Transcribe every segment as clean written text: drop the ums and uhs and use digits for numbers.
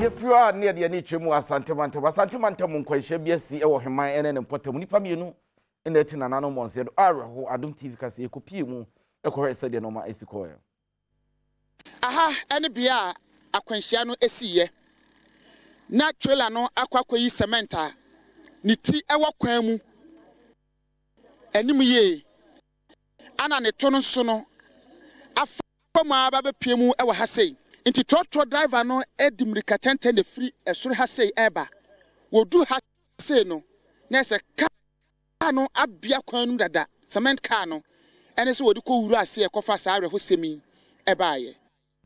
Yɛfiri hɔ a ne yɛde ani kyerɛ mu wɔ Asante mantam. Asante mantam mu nkwanhyia bi asi wɔ Heman ne ne mpɔtam. Nnipa mmienu na ati nananom mmɔnseɛ do. Awerɛho, Adom TV kaseɛ kɔpie mu kɔhwɛɛ sɛdeɛ nnoɔma asi kɔeɛ. Aha ne bea a akwanhyia no siiɛ. Ná trailer no akɔ akɔyi cement a ne ti wɔ kwan mu anim yie, ɛna ne to no nso no afa mu ara ba bɛpue mu wɔ ha sei. Nti trɔtrɔ driver no de mmirika tɛntɛn na ɛfiri soro ha sei reba. Wɔduru ha sei no, na ɛsɛ kaa no abea kwan no mu dada, cement kaa no, ɛne sɛ wɔde kɔ wura aseɛ kɔfa saa awerɛhosɛm yi baeɛ.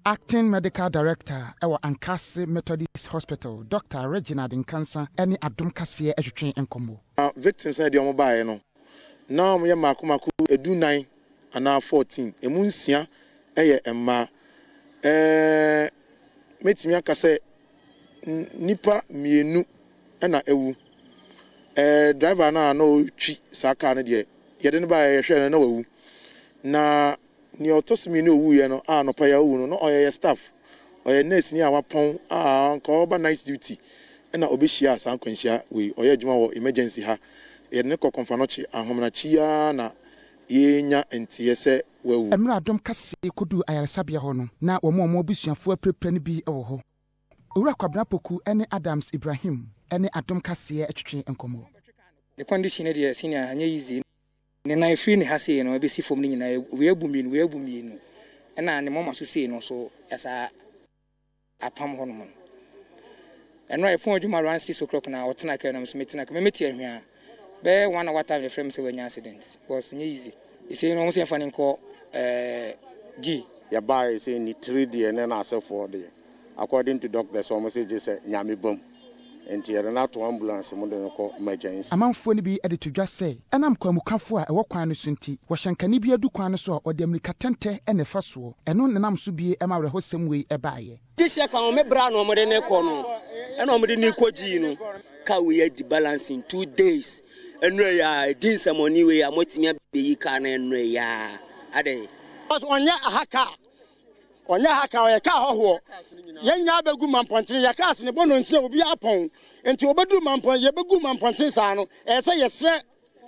Acting Medical Director wɔ Ankaase Methodist Hospital, Dɔkta Reginald Nkansah ne Adom Kaseɛ twetwee nkɔmmɔ. Na victims a yɛde wɔn baeɛ no, na wɔyɛ mmaako mmaako du-nnan anaa 14, ɛmu nsia yɛ mmaa. Ɛɛ, mɛtumi aka sɛ nnipa mmienu na awu. Ɛɛ, driver no a na ɔretwi saa kaa no deɛ, yɛde no baeɛ yɛhwɛɛ no na wawu. Na Nea ɔtɔ so mmienu a owuiɛ no a anɔpa yi a owu no, na ɔyɛ yɛn staff. Ɔyɛ nɛɛseni a wapɔn a anka ɔreba night duty ɛna ɔbɛhyiaa saa nkwanhyia wei. Ɔyɛ adwuma wɔ emergency ha. Yɛde no kɔɔ Kɔmfanoche, Ahomenakyi yi ara na yɛrenya nteɛ sɛ wawu. Mmerɛ a dɔm kɛseɛ kɔduu ayaresabea hɔ no, na wɔn a wɔn abusuafoɔ apirapira no bi wɔ hɔ. Owura Kwabena Poku ne Adams Ibrahim ne Adom Kaseɛ twetwee nkɔmmɔ. Ne condition no deɛ senior anyɛ easy. Ne nan firi ne ha sei no ɛbɛsi fam no nyinaa wei abu mmienu wei abu mmienu ɛna ne moma so sei no nso ɛsaa apam hɔ nom no. Ɛno a yɛpɔn adwuma around 6 o'clock na ɔtena kaa nam so metena kaa mɛmɛti ahwia bɛyɛ one hour time yɛfrɛ me sɛ wanya accident boss nyɛ easy. Ɛsei no wɔn sɛ yɛmfa no nkɔ ɛɛ G. Yɛbaeɛ sɛ ne tiri deɛ ne n'asefoɔ deɛ according to doctors wɔn se gye sɛ Nyame bam nti yɛde no ato ambulance mu de no kɔ emergency. Amanfoɔ no bi de to dwa sɛ, ɛnam kwaamukafo a ɛwɔ kwan no so nti, wɔhyɛnkani bi adu kwan no so a, ɔde ammirika tɛntɛ na ɛfa soɔ. Ɛno na ɛnam so bie ma awerɛhosɛm wei baeɛ. This year kan me bra na wɔde ne kɔ no ɛna wɔde ne kɔ gyii no car wei adi balance in 2 days. Ɛnura yi a ɛdi nsɛmɔni wei a moatumi abɛyi car no ɛnura yi a adɛn? Ɔnyɛ aha car, ɔnyɛ ha kaa, ɔyɛ kaa hɔhoɔ. Yɛn nyinaa bɛgu mampɔntene yɛ cars ne bɔ no nsia obi apɔn nti wɔbɛduru mampɔn yɛbɛgu mampɔntene saa no ɛyɛ sɛ yɛsrɛ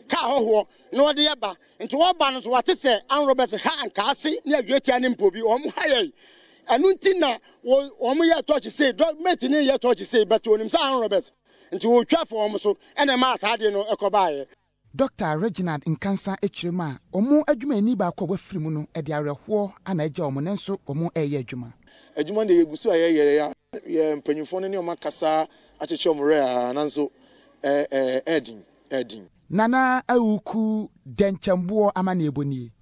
kaa hɔhoɔ na wɔde yɛ ba. Nti wɔba no nso wɔate sɛ armed robbers ha Ankaase ne Adwiratia ne mpo bi wɔn ha yɛn. Ɛno nti na wɔn yɛ tɔɔkye sei mate ne yɛ tɔɔkye sei, but wɔnim sɛ armed robbers nti wɔtwa fa wɔn so ɛna ɛmaa saa adeɛ no ɛkɔbaeɛ. Dɔkta Reginald Nkansah kyerɛ mu a, wɔn adwumayɛni baako a wafiri mu no de awerɛhoɔ na agya wɔn nanso wɔreyɛ adwuma. Adwuma no deɛ yɛgu so a yɛyɛ, yɛ mpanyinfoɔ no ne wɔn akasa akyekye wɔn werɛ a, nanso ɛɛ ɛɛden, ɛɛden. Nana Awuku Dɛnkyɛmboɔ amanneɛbɔ nie.